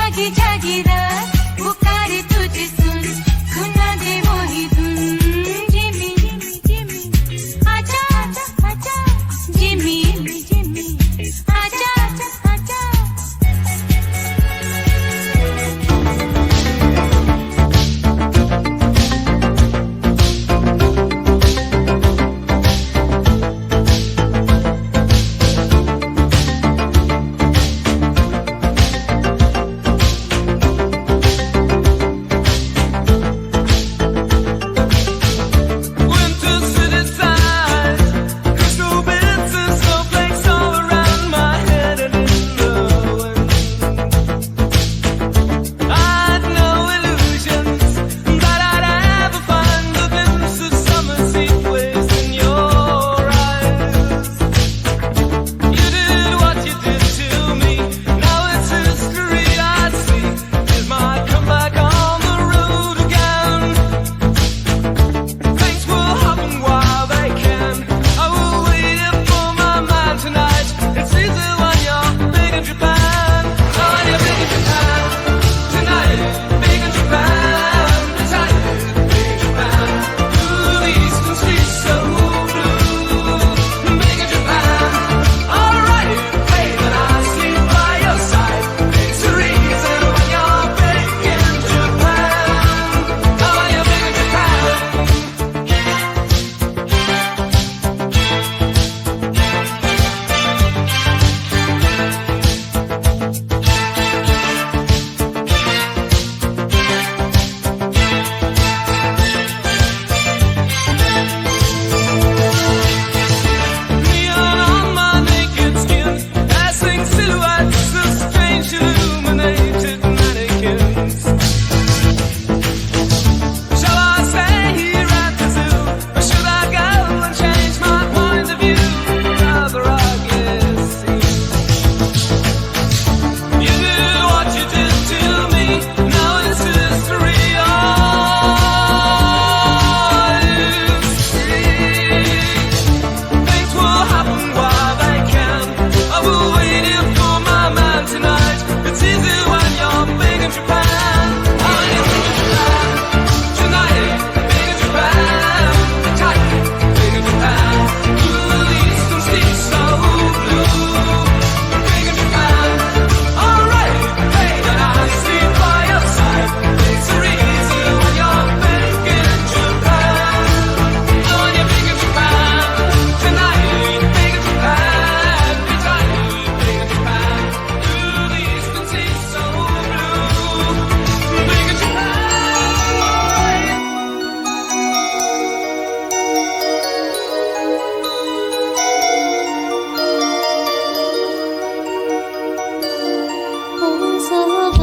जागी जागी रात पुकारे तुझे सुन सुना दे वही धुन Jimmy Jimmy Jimmy आजा आजा आजा जिमी जिमी आजा आजा आजा। Winter city sighs, crystal bits and snowflakes all around my head and in the wind. I'd no illusions that I'd ever find a glimpse of summer sea waves in your eyes. You did what you did to me. Now it's history I see. Is my comeback on the road again? Things will happen while they can. I will wait here for my man tonight. It's easy when you're big in Japan. Oh, when you're big in Japan tonight. Big in Japan, tight. Big in Japan. Ooh, the eastern sea's so blue. Big in Japan. All right, babe, and I sleep by your side. It's a reason when you're big in Japan. Oh, when you're big in Japan. Neon on my naked skin, passing silhouettes of strange illuminated mannequins. Shall I stay here at the zoo, or should I go and change my point of view? Another ugly scene. You did what you did to me. Now it's history. I see. Things will happen while they can. I will wait here for my man tonight. It's easy when you're big in Japan. Oh, you're big in Japan tonight. Big in Japan, tight. Big in Japan. Ooh, the eastern sea's so blue. Big in Japan. All right, babe, and I sleep by your side. It's easy when you're big in Japan. Oh, when you're big in Japan tonight, big in Japan, be tight, big in Japan. Ooh, the eastern sea's so blue, big in Japan. Uzaq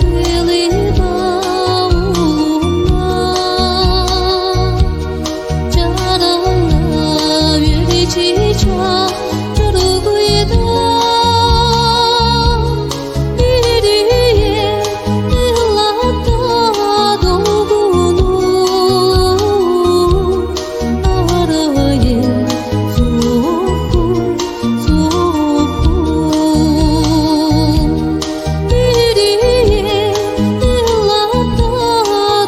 bilida улма, Чараҥҥа үөрэ чыычаах чоргуйда. Үрүйэ ыллаата долгуну, Арайын суохпун, суохпун. Үрүйэ ыллаата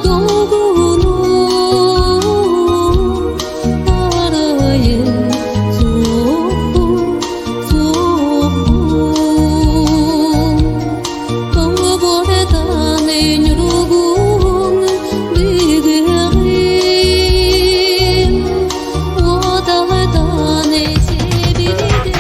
долгуну, Арайын суохпун, суохпун. Тоҥ буортан ньургуһун бүгүөҕүм, Уот алтан сэбирдэх.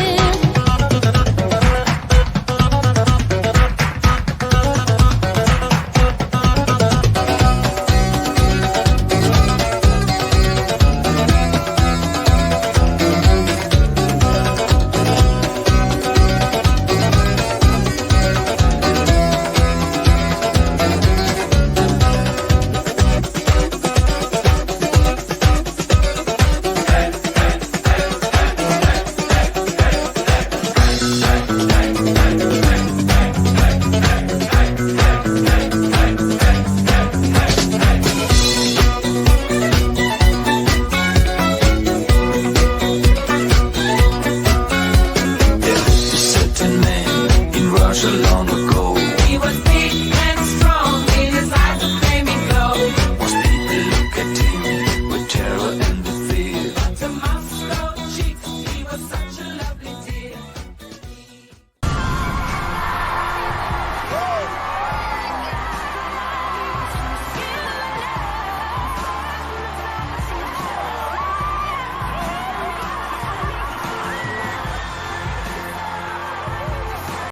Certain man in Russia long